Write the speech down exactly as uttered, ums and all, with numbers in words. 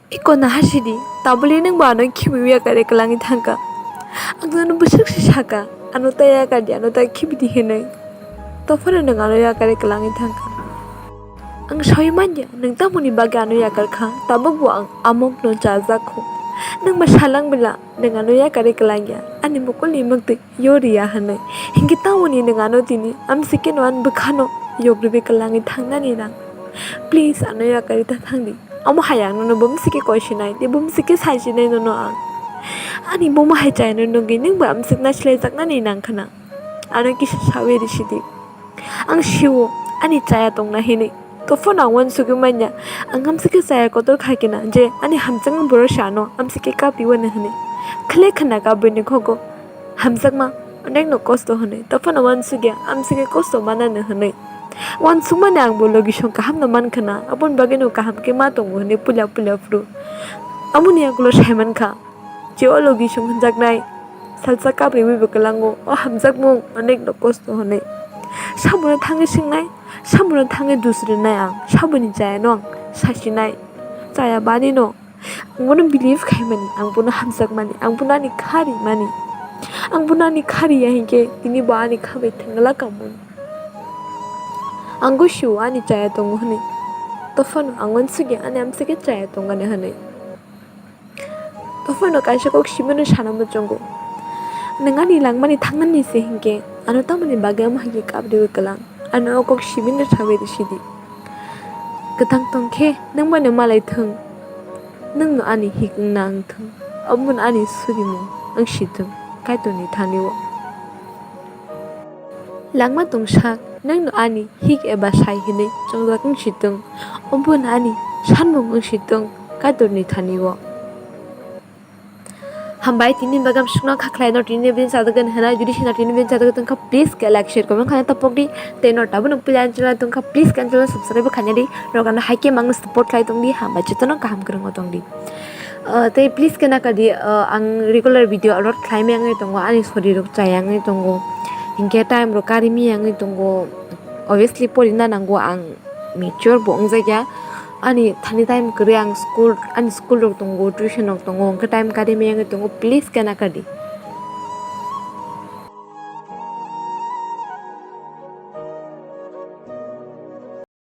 Iko na hasidi, tabuli nwng bo ano khibiwi yakari kwlangwi thangkha. Ang nono bwswk se sakha, ano ta yakardi, ano ta khibidi hinwi. Tophano nwng ano yakari kwlangwi thangkha. Ang sawi manya, nwng tamoni bagwi ano yakarkha, tabukbo ang amokno chajakho. Nwng ba salang bela, nwng ano yakari kwlangya, ani mukulni mwktwi. Yoriya hinwi. Hinkhe tamoni nwng ano tini amsike no ani bwkhano yogriwi kwlangwi thangnani nang. Please ano yakarwi ta thangdi. Omo hai ang nono bumsike koisinai, tei bumsike saisinai nono ang. Ani bomo hai chayano nugwi nwng bo amsik naisilaijaknani nang khna. Ano kisa sawi risidi. Ang sio, ani chaya tongna hinwi. Tophano ang uansugwi manya, ang amsike chaya kotor kha kena je ani hamjakma borok se ano amsike kapriwano hinwi. Khle khna kabrwini khogo, hamjakma onekno kosto hinwi. Tophano uansugya, amsike kosto manano hinwi. Uansukmani ang bo logisong kahamno mankhna, aboni bagwino kaham khe ma tongo hinwi puila puila phuru. Aboni yagulo saimankha. Je o logisong hwnjaknai, salsa kapriwi bo kwlango, o hamjakmung onekno kosto hinwi. Sabono thangwi swngnai, sabono thangwi dusrinai ang, saboni chayano ang sasinai. Chaya banino, ang bono believe khaimani, ang bono hamjakmani, ang bono ani kha rimani, ang bono ani kha riya hinkhe tini bo ani kha bai thwngla kamung. Ang gosio ani chaya tongo hinwi, tophano ang uansugya ani amsike chaya tongani hinwi. Tophano kaisa kok simino sana muchungo. Nwng ani langmani thangnani se hinkhe, ano tamoni bagwi omo hai khe kapriwi kwlang? Ano o kok simino sawi risidi. Kwthang tongkhe nwng bono malai thung. Nwngno ani hik wngna wng thung. Omono ani surimung wng si thung. Kaitorni thani o. Langma tongsak, nwngno ani hik eba sai hinwi chongjak wng si thung, obono ani sanmung wng si thung, Kaitorni thani o. Hambai tini bagam sukno kha khlai no tini bin chadagani hwnwi, jodi sina tini bin chadagani tongkha, please khe like, share, comment khaina tapok di, tei no tabuk nung pila channel tongkha, please khe channel subscribe khaina di, rok ano hai khe mangno support khlai tong di, hambai jotono kaham kwrwngno tong di. Ah, tei please khe naka di, ah, ang regular video upload khlai maya wngwi tongo, ani sori rok chaya wngwi tongo, hinkhe time rok kari maya wngwi tongo, obviously porina nango, ang mature bo wngjakya, ani thani time kwrwi, ang school, ani school rok tongo, tuition rok tongo, hinkhe time kari maya wngwi tongo, please khe naka di.